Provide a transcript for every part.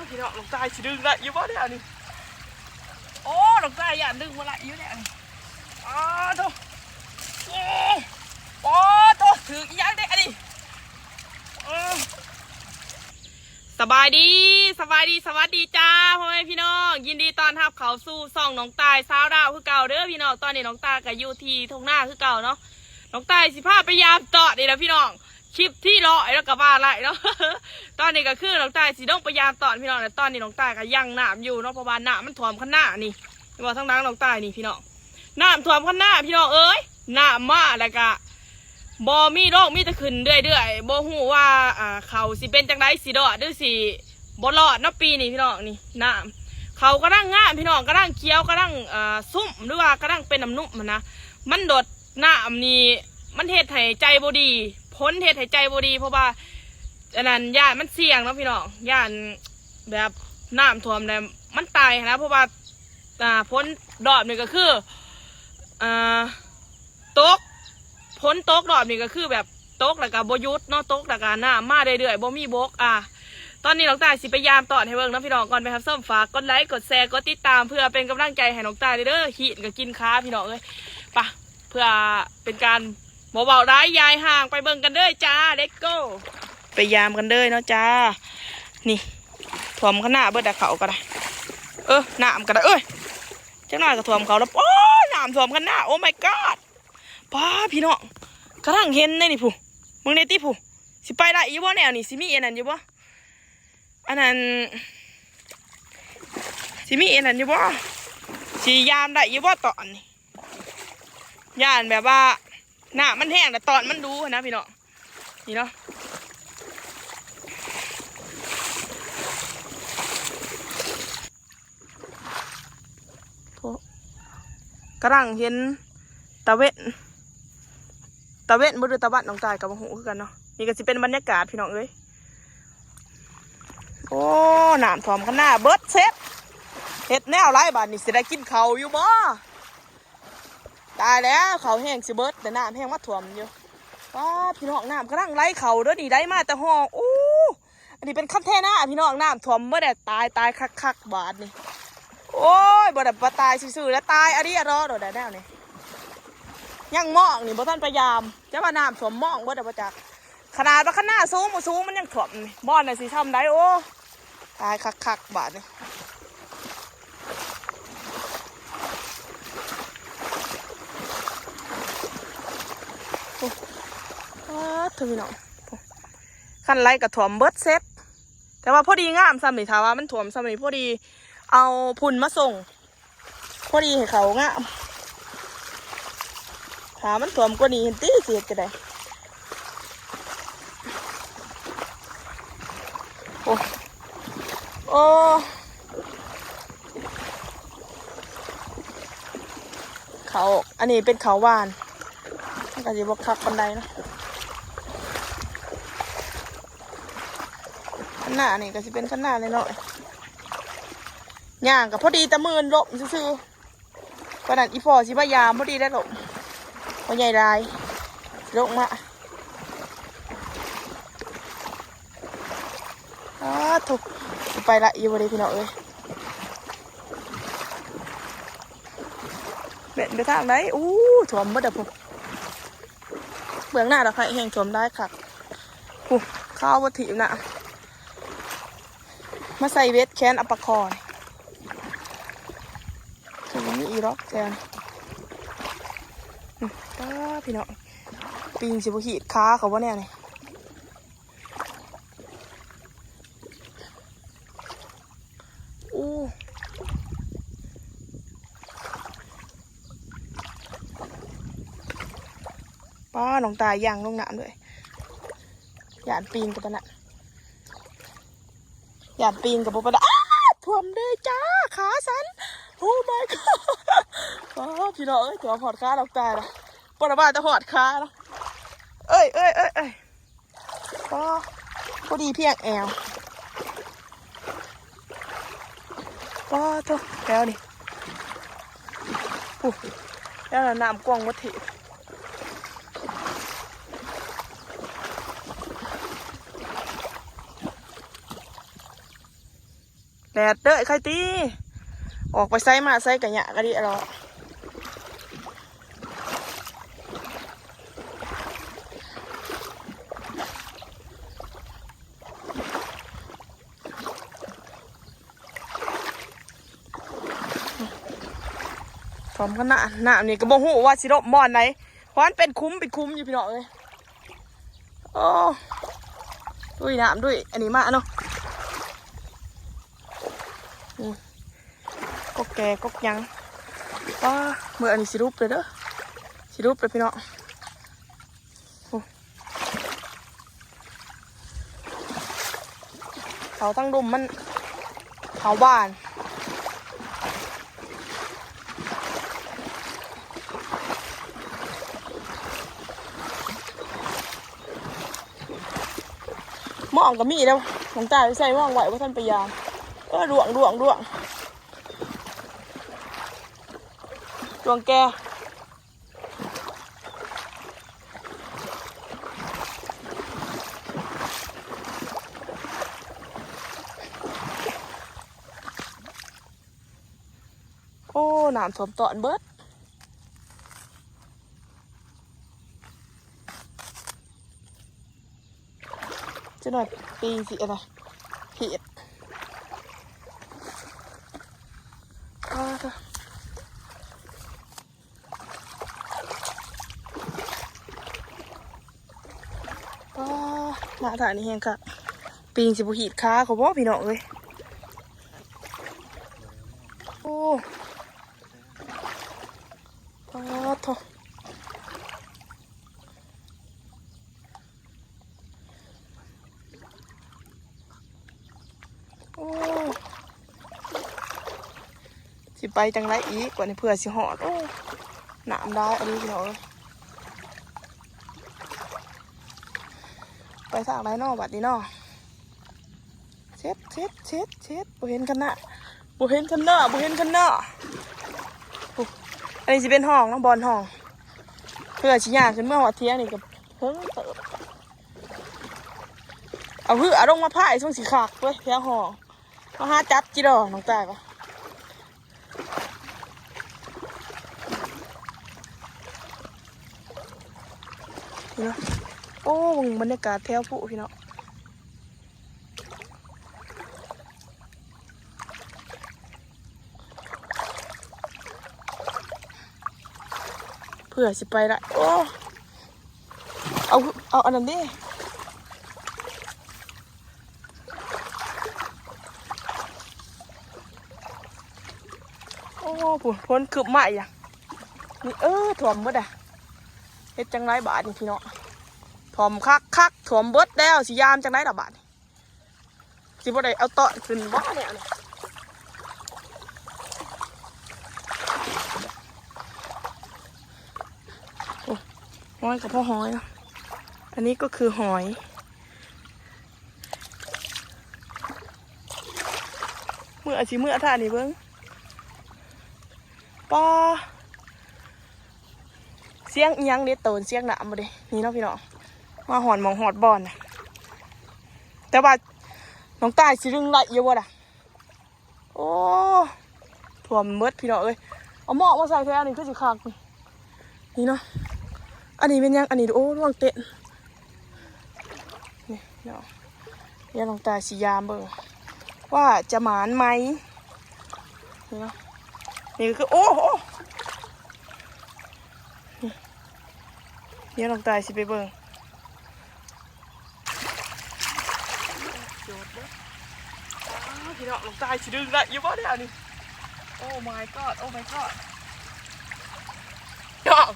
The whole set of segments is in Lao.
ພີ່ນ້ອງ ນ້ອງຕາຍຊິດຶງໄດ້ຢູ່ບໍ່ແນວນີ້? ໂອ້ ນ້ອງຕາຍຢ້ານດຶງບໍ່ໄດ້ຢູ່ແນວນີ້. ອ້າໂທ້ ໂອ້ ໂອ້ໂທ້ ຖືກອີ່ຫຍັງເດ້ອັນນີ້? ເອີ ສະບາຍດີ ສະບາຍດີ ສະຫວັດດີຈ້າ ພໍ່ແມ່ພີ່ນ້ອງ ຍິນດີຕ້ອນຮັບເຂົ້າສູ່ຊ່ອງນ້ອງຕາຍຊາວລາວຄືເກົ່າເດີພີ່ນ້ອງ. ຕອນນີ້ນ້ອງຕາຍກໍຢູ່ທີ່ທົ່ງນາຄືເກົ່າເນາະ. ນ້ອງຕາຍຊິພາໄປຢາມຕອດນີ້ແຫຼະພີ່ນ້ອງ. ຄລິບທີຮ້ອຍແລ້ວກໍວ່າໄດ້ເນາະ. ຕອນນີ້ກໍຄືນ້ອງຕາຍຊິລົງໄປຢາມຕອນພີ່ນ້ອງ. ແລະຕອນນີ້ນ້ອງຕາຍກໍຍັງນ້ຳຢູ່ເນາະ ເພາະວ່ານ້ຳມັນຖ້ວມຄັນນານີ້. ເຫັນບໍ່ ທາງຫຼັງນ້ອງຕາຍນີ້ພີ່ນ້ອງ ນ້ຳຖ້ວມຄັນນາພີ່ນ້ອງເອີຍ. ນ້ຳມາແລ້ວກໍບໍ່ມີລົງ ມີແຕ່ຂຶ້ນເລື້ອຍໆ. ບໍ່ຮູ້ວ່າ ອ່າ ເຂົ້າຊິເປັນຈັ່ງໃດ ຊິລອດ ຫຼື ຊິບໍ່ລອດເນາະປີນີ້ພີ່ນ້ອງ. ນີ້ນ້ຳ ເຂົ້າກຳລັງງາມພີ່ນ້ອງ ກຳລັງຂຽວ ກຳລັງ ອ່າ ຊຸ່ມ ຫຼືວ່າກຳລັງເປັນນ້ຳນຸ່ມຫັ້ນນະ. ມັນໂດດ ນ້ຳນີ້ມັນເຮັດໃຫ້ໃຈບໍ່ດີ ຝົນເຮັດໃຫ້ໃຈບໍ່ດີ ເພາະວ່າ ອັນນັ້ນ ຢ້ານມັນສ່ຽງເນາະພີ່ນ້ອງ ຢ້ານແບບນ້ຳຖ້ວມແລ້ວມັນຕາຍຫັ້ນນະ. ເພາະວ່າ ອ່າ ຝົນລອບນີ້ກໍຄື ອ່າ ຕົກ ຝົນຕົກລອບນີ້ກໍຄືແບບຕົກແລ້ວກໍບໍ່ຢຸດເນາະ ຕົກແລ້ວກໍນ້ຳມາເລື້ອຍໆ ບໍ່ມີບົກ. ອ່າ ຕອນນີ້ນ້ອງຕາຍຊິໄປຢາມຕອນໃຫ້ເບິ່ງເນາະພີ່ນ້ອງ. ກ່ອນໄປຮັບຊົມ ຝາກກົດໄລ ກົດແຊ ກົດຕິດຕາມ ເພື່ອເປັນກຳລັງໃຈໃຫ້ນ້ອງຕາຍເດີ. ຮີດກໍກິນຂາພີ່ນ້ອງເອີຍ ປະ ເພື່ອເປັນການບໍ່ເວົ້າຫຼາຍ ຢ່າໃຫ້ຫ່າງ ໄປເບິ່ງກັນເດີຈ້າ ເລັດໂກ ໄປຢາມກັນເດີເນາະຈ້າ. ນີ້ຖ້ວມຄັນນາເບິດ ເຂົ້າກໍໄດ້ ເອີ ນ້ຳກໍໄດ້ ເອີຍ ຈັກໜ້ອຍກໍຖ້ວມເຂົ້າແລ້ວ. ໂອ້ ນ້ຳຖ້ວມຄັນນາ Oh my god ປ້າ ພີ່ນ້ອງ ກຳລັງເຫັນເດ້ນີ້ ຜູ້ ເບິ່ງແດ່ຕິ ຜູ້ ຊິໄປໄດ້ຢູ່ບໍ່ແນວນີ້ ຊິມີອັນນັ້ນຢູ່ບໍ່? ອັນນັ້ນ ຊິມີອັນນັ້ນຢູ່ບໍ່? ຊິຢາມໄດ້ຢູ່ບໍ່ຕອນນີ້? ຢ້ານແບບວ່ານ້ຳມັນແຮງ ແລ້ວຕອນມັນດູຫັ້ນນະພີ່ນ້ອງ. ນີ້ເນາະ ໂອ້ ກຳລັງເຫັນຕາເວັນ ຕາເວັນບໍ່ ຫຼື ຕາວັນ ນ້ອງຕາຍກໍບໍ່ຮູ້ຄືກັນເນາະ. ນີ້ກໍຊິເປັນບັນຍາກາດພີ່ນ້ອງເອີຍ. ໂອ້ ນ້ຳຖ້ວມຄັນນາເບິດເສັດ ເຮັດແນວໃດບາດນີ້ ຊິໄດ້ກິນເຂົ້າຢູ່ບໍ່? ຕາຍແລ້ວ ເຂົ້າແຮງຊິເບິດ ແຕ່ນ້ຳແຮງມາຖ້ວມຢູ່. ປ້າ ພີ່ນ້ອງ ນ້ຳກຳລັງໄຫຼເຂົ້າເດີນີ້ ໄຫຼມາແຕ່ຮ່ອງ. ໂອ້ ອັນນີ້ເປັນຄັນເທນາພີ່ນ້ອງ ນ້ຳຖ້ວມເບິດແລ້ວ. ຕາຍ ຕາຍຄັກໆ ບາດນີ້. ໂອ້ຍ ບໍ່ໄດ້ ບໍ່ຕາຍຊື່ໆ ແລ້ວ ຕາຍອະດີອະດໍໂດດແລ້ວແນວນີ້. ຍັງມອງນີ້ ບໍ່ທັນໄປຢາມ ແຕ່ວ່ານ້ຳຖ້ວມມອງເບິດແລ້ວບໍ່ຈັກ. ຂະໜາດວ່າຄັນນາສູງບໍ່ສູງ ມັນຍັງຖ້ວມນີ້ ບ່ອນນັ້ນຊິຊ່ຳໃດ. ໂອ້ ຕາຍຄັກໆ ບາດນີ້. ໂອ້ ປາດໂທ້ ພີ່ນ້ອງ ຄັນໄຫຼກໍຖ້ວມເບິດເສັດ. ແຕ່ວ່າພໍດີງາມຊ່ຳນີ້ ຖ້າວ່າມັນຖ້ວມຊ່ຳນີ້ ພໍດີເອົາພຸ່ນມາສົ່ງ ພໍດີໃຫ້ເຂົ້າງາມ. ຖ້າມັນຖ້ວມກວ່ານີ້ຫັ້ນຕິ ຊິເຮັດຈັ່ງໃດ? ໂອ້ ໂອ້ ເຂົ້າ ອັນນີ້ເປັນເຂົ້າຫວ່ານ ມັນກໍຊິບໍ່ຄັກປານໃດເນາະ. ຄັນນານີ້ກໍຊິເປັນຄັນນານ້ອຍໆ ຍ່າງກໍພໍດີແຕ່ມື່ນລົ້ມຊື່ໆ. ປານນັ້ນອີ່ພໍ່ຊິມາຢາມ ພໍດີໄດ້ລົງ ພໍ່ໃຫຍ່ຫຼາຍ ລົງມາ. ອ້າໂທ້ ໄປລະຢູ່ບໍ່ເດ້ພີ່ນ້ອງເອີຍ. ແມ່ນໄປທາງໃດ? ອູ້ ຖ້ວມເບິດແລ້ວພຸ້ນ ເບື້ອງໜ້າດອກໄຜ່ແຮ່ງຖ້ວມຫຼາຍຄັກ. ພຸ້ນ ຂາວບໍ່ຖີບນະ ມາໃສ່ເບັດແຄນເອົາປາຄໍ່. ຄືມີອີ່ດອກແຊນ ອືມ ປ້າ ພີ່ນ້ອງ ປີງຊິບໍ່ຮີດຂາເຂົາບໍ່ແນວນີ້? ອູ້ ປ້າ ນ້ອງຕາຍຍ່າງລົງນ້ຳເລີຍ ຢ້ານປີງກັບປານນັ້ນ. ຢ້ານປີນກໍບໍ່ປານໃດ. ອ້າ ຖ້ວມເດ້ຈ້າ ຂາສັ່ນ. Oh my god ປ້າ ພີ່ນ້ອງເອີຍ ຖ້ວມຮອດຂານ້ອງຕາຍລະ ບໍ່ໄດ້ວ່າແຕ່ຮອດຂາເນາະ. ເອີຍ ເອີຍ ເອີຍ ເອີຍ ປ້າ ພໍດີພຽງແອວ. ປ້າໂທ້ ແຖວນີ້ ພຸ້ນ ແຖວນັ້ນນ້ຳກວ້າງໝົດທີ. ແດດເດີ ໄຄຕີ ອອກໄປໃສມາໃສກະຍາກກະດີລະ. ຖ້ວມຂະໜາດ ນ້ຳນີ້ກະບໍ່ຮູ້ວ່າຊິລົງບ່ອນໃດ ເພາະມັນເປັນຂຸມ ເປັນຂຸມຢູ່ພີ່ນ້ອງເອີຍ. ໂອ້ ດຸ້ຍນ້ຳດຸ້ຍ ອັນນີ້ມາເນາະ. ອືມ ກົກແກ່ກົກຫຍັງ. ປ້າ ເມື່ອອັນນີ້ຊິຫຼຸບເລີຍເດີ ຊິຫຼຸບເລີຍພີ່ນ້ອງ. ໂອ້ ເຂົາທັງດຸ່ມມັນ ເຂົາບ້ານ ມອງກະມີແລ້ວ ນ້ອງຕາໃສ່ມອງໄວ້ ບໍ່ທັນໄປຢາມ. ເອີ ລ່ວງ ລ່ວງ ລ່ວງ ລ່ວງແກ່. ໂອ້ ນ້ຳຖ້ວມຕອນເບິດ. ຈັກໜ້ອຍປີຊິອັນນະ ເຫັດ ອ້າ ປ້າ ມາທ່ານີ້ແຮງຄັກ ປີງຊິບໍ່ຮີດຂາເຂົາບໍ່ພີ່ນ້ອງເອີຍ. ໂອ້ ປາດໂທ້ ໂອ້ ຊິໄປຈັ່ງໃດອີກ ກວ່ານີ້ເພື່ອຊິຮອດ. ໂອ້ ນ້ຳຫຼາຍອີ່ຫຼີພີ່ນ້ອງເອີຍ ໄປທາງໃດນໍບັດນີ້ນໍ. ເຊັດ ເຊັດ ເຊັດ ເຊັດ ບໍ່ເຫັນຄັນນະ ບໍ່ເຫັນຄັນນະ ບໍ່ເຫັນຄັນນະ. ໂອ້ ອັນນີ້ຊິເປັນຮ່ອງເນາະ ບ່ອນຮ່ອງ ເພື່ອຊິຍ່າງຂຶ້ນເມືອຮອດຖຽງນີ້ກະເຖິງເຕີບ. ເອົາເຮືອລົງມາພາຍ ສົງຊິຄັກເວີຍ ແຖວຮ່ອງ ມາຫາຈັບຈິລໍນ້ອງຕາກະ. ນີ້ເນາະ ໂອ້ ເບິ່ງບັນຍາກາດແຖວພຸ້ນພີ່ນ້ອງ ເພື່ອຊິໄປລະ. ໂອ້ ເອົາ ເອົາອັນນັ້ນເດ້. ໂອ້ ພຸ້ນ ຝົນຄືບມາອີກອະ ນີ້ ເອີ ຖ້ວມເບິດອະ. ເຮັດຈັ່ງໃດບາດນີ້ພີ່ນ້ອງ ຖ້ວມຄັກໆ ຖ້ວມເບິດແລ້ວ ຊິຢາມຈັ່ງໃດລະບາດນີ້ ຊິບໍ່ໄດ້ເອົາຕອນຂຶ້ນບໍ່ແນວນີ້. ໂອ້ ຫ້ອຍກະພໍຫ້ອຍເນາະ ອັນນີ້ກະຄືຫອຍ. ເມື່ອຊິເມື່ອທ່ານີ້ເບິ່ງ ປ້າ ສຽງອີ່ຫຍັງເດ ໂຕນສຽງນ້ຳບໍ່ເດ. ນີ້ເນາະພີ່ນ້ອງ ມາຮອດໝ່ອງຮອດບ່ອນນະ ແຕ່ວ່ານ້ອງຕາຍຊິດຶງໄດ້ຢູ່ບໍ່ລະ. ໂອ້ ຖ້ວມເບິດພີ່ນ້ອງເອີຍ ເອົາໝໍ້ມາໃສ່ແຖວນີ້ຄືຊິຄັກນີ້. ນີ້ເນາະ ອັນນີ້ແມ່ນຫຍັງ ອັນນີ້ ໂອ້ ລວງເຕັນ ນີ້ເນາະ. ດຽວນ້ອງຕາຊິຢາມເບິ່ງວ່າຈະໝານໄໝ ນີ້ເນາະ. ນີ້ກະຄື ໂອ້ ໂອ້ ນີ້ ດຽວນ້ອງຕາຊິໄປເບິ່ງ. ໂອ້ ຍອດເດີ ອ້າ ພີ່ນ້ອງ ນ້ອງຕາຍຊິດຶງໄດ້ຢູ່ບໍ່ແນວນີ້. ໂອ້ my god ໂອ້ my god ນ້ອງ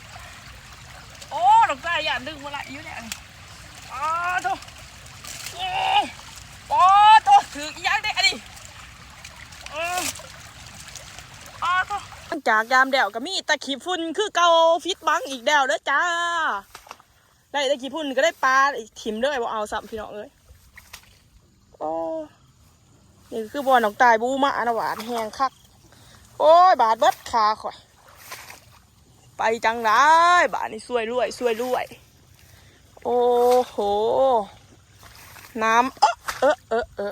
ໂອ້ ນ້ອງຕາຍຢ້ານດຶງບໍ່ໄດ້ຢູ່ແນວນີ້. ອ້າໂທ້ ໂອ້ ໂອ້ໂທ້ ຖືກອີ່ຫຍັງເດອັນນີ້. ເອີ ອ້າໂທ້ ຫຼັງຈາກຢາມແລ້ວກະມີແຕ່ຂີ້ຝຸ່ນຄືເກົ່າ ຜິດຫວັງອີກແລ້ວເດີຈ້າ. ໄດ້ແຕ່ຂີ້ຝຸ່ນກະໄດ້ປາຖິ້ມເລີຍ ບໍ່ເອົາຊ້ຳພີ່ນ້ອງເອີຍ. ໂອ້ ນີ້ຄືບ່ອນນ້ອງຕາຍບູມາອາລະວາດແຮງຄັກ. ໂອ້ຍ ບາດເບິດຂາຂ້ອຍ ໄປຈັ່ງໃດບາດນີ້ ຊ່ວຍລວຍ ຊ່ວຍລວຍ. ໂອ້ໂຫ ນ້ຳ ເອີ ເອີ ເອີ ເອີ.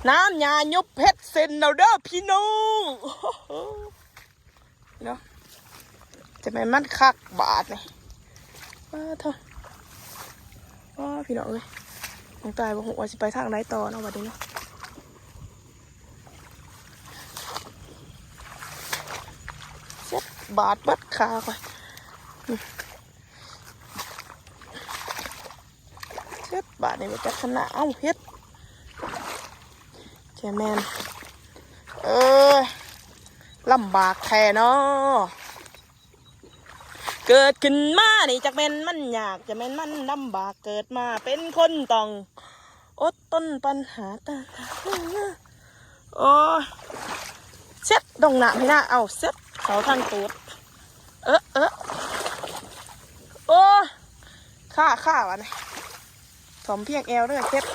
ນ້ຳຫຍ້າຍຸບເຮັດເສັ້ນແລ້ວເດີພີ່ນ້ອງ ເນາະ ຈະແມ່ນມັນຄັກບາດນີ້ ປາໂທ້ ໂອ້ ພີ່ນ້ອງເອີຍ ນ້ອງຕາຍບໍ່ຮູ້ວ່າຊິໄປທາງໃດຕໍ່ເນາະ ບັດນີ້ເນາະ ເຈັບບາດເບິດຂາຂ້ອຍ ເຈັບບາດນີ້ ບໍ່ຈັກຂະນະ ເອົ້າ ເຮັດ ຈະແມ່ນ ເອີຍ ລຳບາກແທ້ເນາະ ເກີດຂຶ້ນມານີ້ ຈັກແມ່ນມັນຍາກ ຈັກແມ່ນມັນລຳບາກ ເກີດມາເປັນຄົນຕ້ອງອົດທົນປັນຫາຕ່າງໆ ໂອ້ຍ ເຊັດ ລົງນ້ຳໃຫ້ນາ ເອົາ ເຊັດ ເຂົ້າທາງຕູດ ເອີ ເອີ ໂອ້ຍ ຄາ ຄາ ບາດນີ້ ຖ້ວມພຽງແອວເດີ ເຊັດ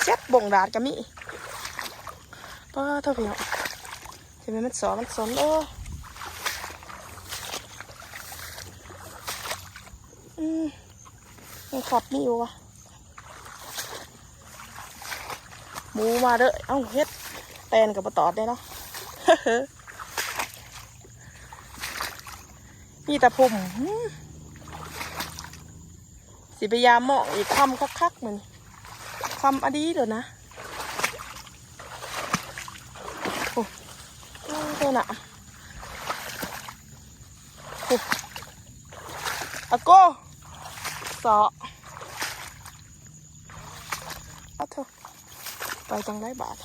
ເຊັດ ບົ້ງດາດກໍມີ ປາໂທ້ ພີ່ນ້ອງ ຊິແມ່ນມັນສໍ້ ມັນສົນ ໂອ້ຍ ອືມ ຍັງຂັດມີຢູ່ວະ ໝູມາເດີ ເອົ້າ ເຮັດ ແຕນກໍບໍ່ຕອດເດ້ເນາະ ມີແຕ່ພຸ່ມ ອືມ ຊິໄປຢາມມອງອີກ ຄ່ຳຄັກໆ ມື້ນີ້ ຄ່ຳອະດີໂລດນະ ໂອ້ ໂອ້ ໂຕນະ ໂອ້ ອາໂກ ເສາະ ອາໂທ ໄປຈັ່ງໃດບາດ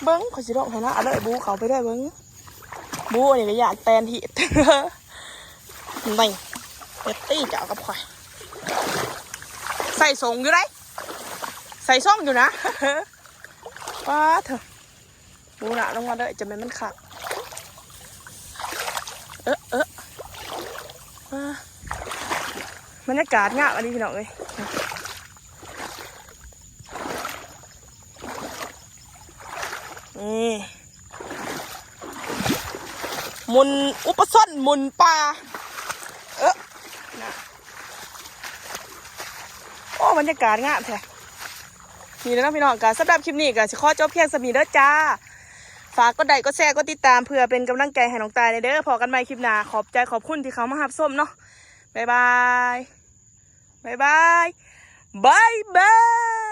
ເບິ່ງ ຂ້ອຍຊິລົງໃຫ້ນະ ເອົາເລີຍ ບູເຂົ້າໄປເລີຍ ເບິ່ງ ບູນີ້ກໍຢ້ານແຕນຮີດ ນີ້ ເປັດຕີເຈົ້າກັບຂ້ອຍ ໃສ່ຊົງຢູ່ໃດ໋ ໃສ່ຊົງຢູ່ນະ ປາໂທ ປູນະ ລົງມາເດີ ຈະແມ່ນມັນຄັກ ເອີ ເອີ ອາ ບັນຍາກາດງາມອີ່ຫຼີ ພີ່ນ້ອງເອີຍ ນີ້ ໝຸ່ນອຸປະຊົນໝຸ່ນປ່າ ເອີ ນະ ໂອ້ ບັນຍາກາດງາມແທ້ ນີ້ແຫຼະເນາະ ພີ່ນ້ອງ ກໍສຳລັບຄລິບນີ້ກໍຊິຂໍຈົບພຽງສ່ຳນີ້ເດີຈ້າ ຝາກກົດໄລ້ ກົດແຊ ກົດຕິດຕາມ ເພື່ອເປັນກຳລັງໃຈໃຫ້ນ້ອງຕາຍແດ່ເດີ ພໍ້ກັນໃໝ່ຄລິບໜ້າ ຂອບໃຈຂອບຄຸນທີ່ເຂົ້າມາຮັບຊົມເນາະ ບາຍບາຍ ບາຍບາຍ ບາຍບາຍ.